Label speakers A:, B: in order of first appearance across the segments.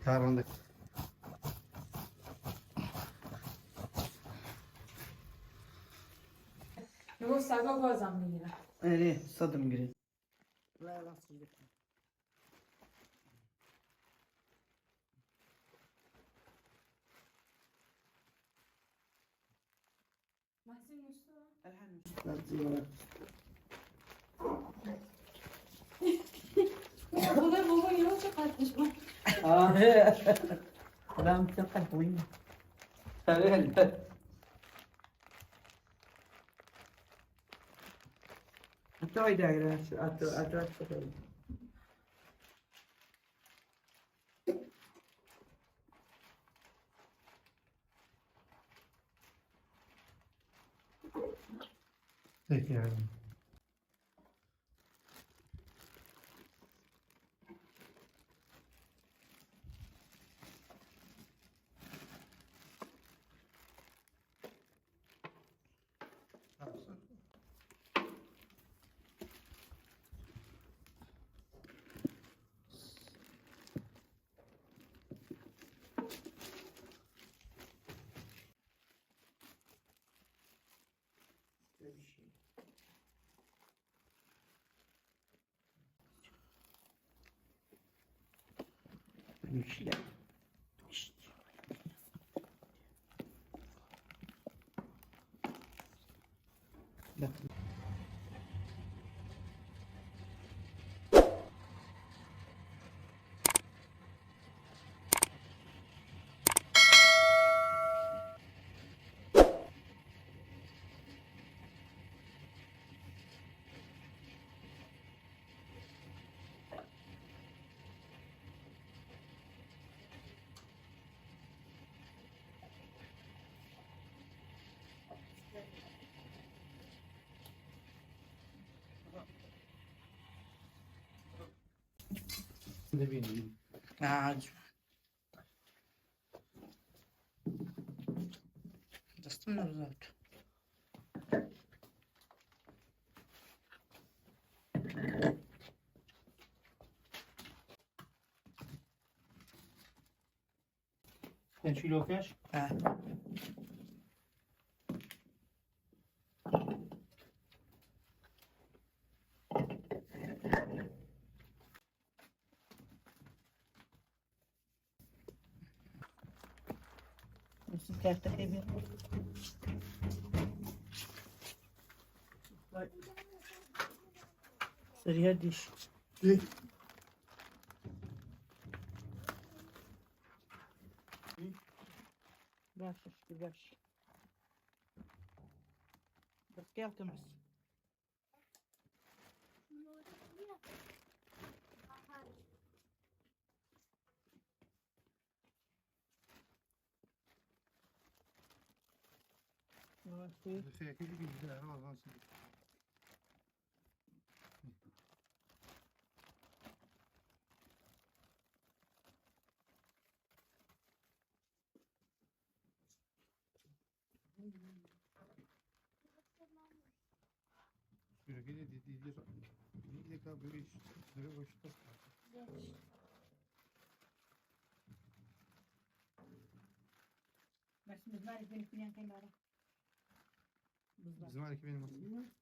A: کاڕەندە.
B: ئەرێ سەدم گرت.
A: Take care. دەبینی.
B: دەستم نەبزات.
A: پێنج کیلۆکەش؟
B: کارتەکەی بێ. سەری هەردیش. باشە شکر باش. بەس کێڵکەم بس. بس مزمارك بين كليان كاين بابا.
A: زمانك بين مصر.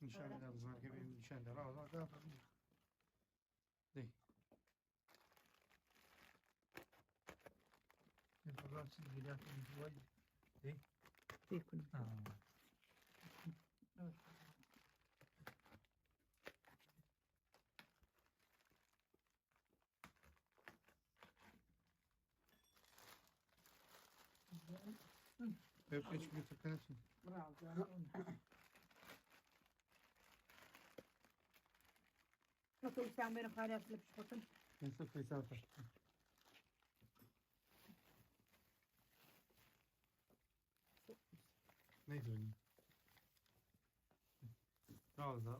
A: نشان ده زمانك بين نشان ده راه راه دي
B: فيكم.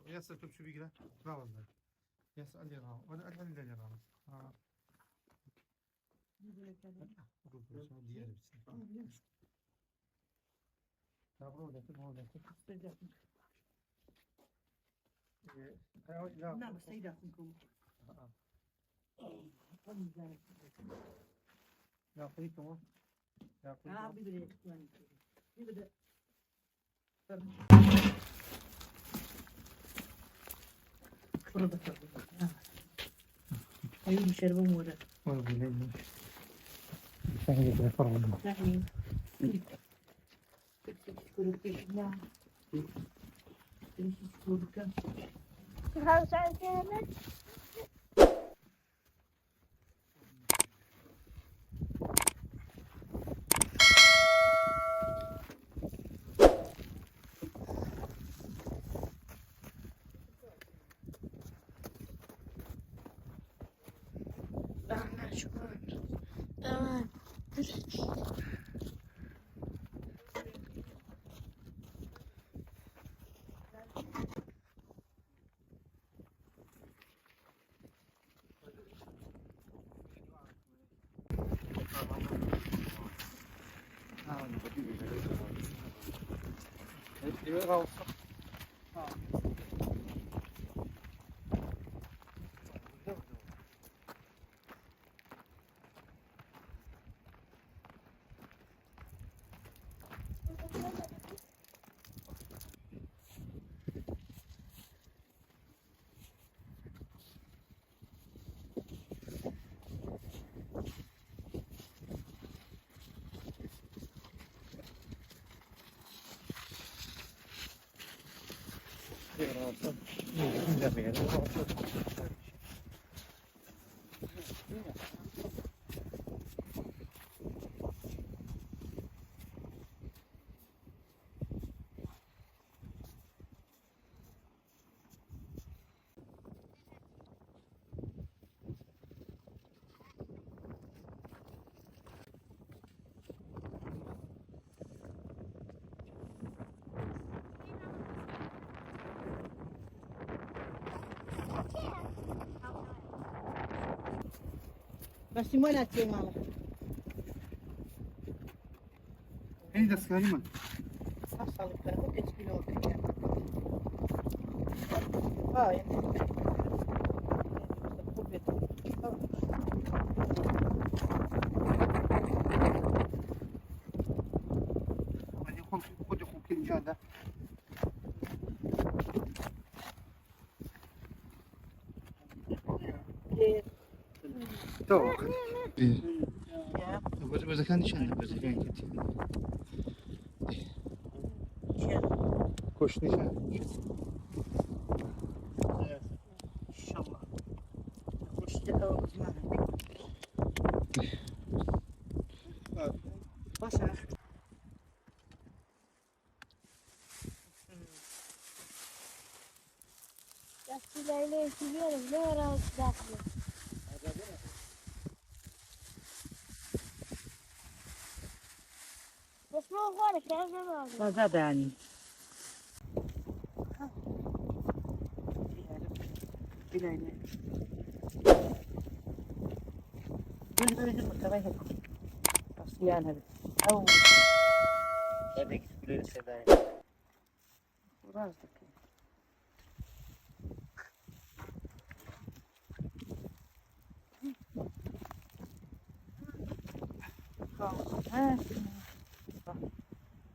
A: ياسر شو بيقرا؟ لا والله ياسر اللي راه ولا اللي راه.
B: نا بس سيدة كنكم. أيوة شربوا مورا. يعني
C: شكرا تمام.
B: بس وين أتي ماما؟
A: هني دەستکاری من.
B: صار لك كيلو. اه
A: خۆم خۆی خۆم نیشاندا. بەرزەکان نیشان بەرزەکان کۆش نیشان.
B: إن شاء الله باشا.
C: بس ليلى كبيرة لا داخله. بس مو غالي كان
B: ما زاد يعني. أو راسك.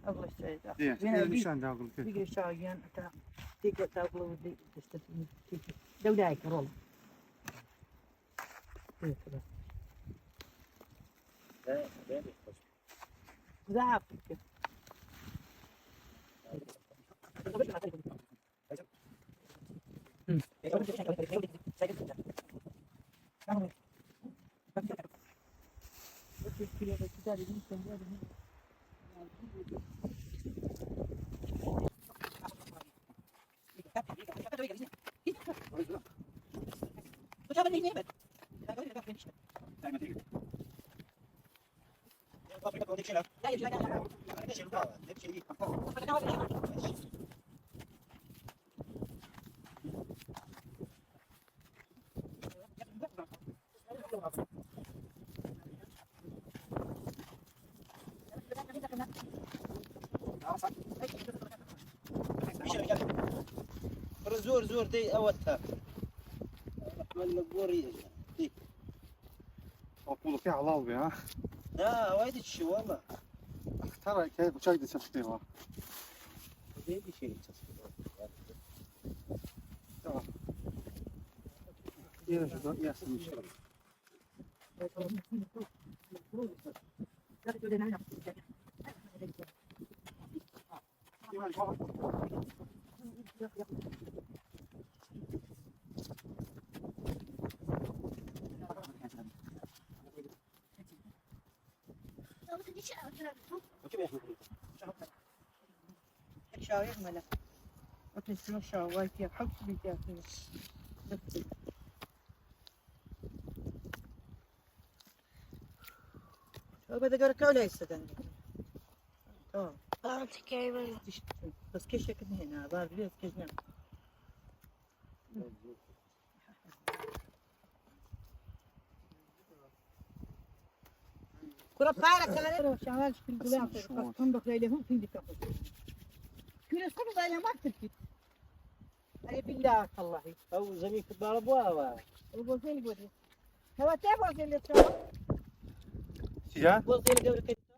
B: الله يسعدك.
A: نیشان
B: بيجي شايان تيجي تاكل دولايك رول. ذهب.
D: زۆر زۆر دەی ئەوە تا ڕەحمەت لە گۆڕی دەی.
A: ئەو پوڵەکەی حەڵاڵ بێ ها.
D: نا ئەوای دەچی وەڵا.
A: تەرە کە بچاک دەچەسپێەوە.
D: دەی دەچی چەسپێەوە.
A: ئێرەش یاسمیش.
B: شاوير ملا وتسمع شاوير حب بيتاكل بس كيش هنا ضارب ليش كيش نعم. كرة بارك على شغال في البلاد تنبق لهم في كل سنة ما تركي أي بالله الله.
D: ئەو زەمی فوتباڵە بووە.
B: وبوزين بودي هو تعرف اللي
A: چیە؟
D: بۆ زێنە گەورەکە.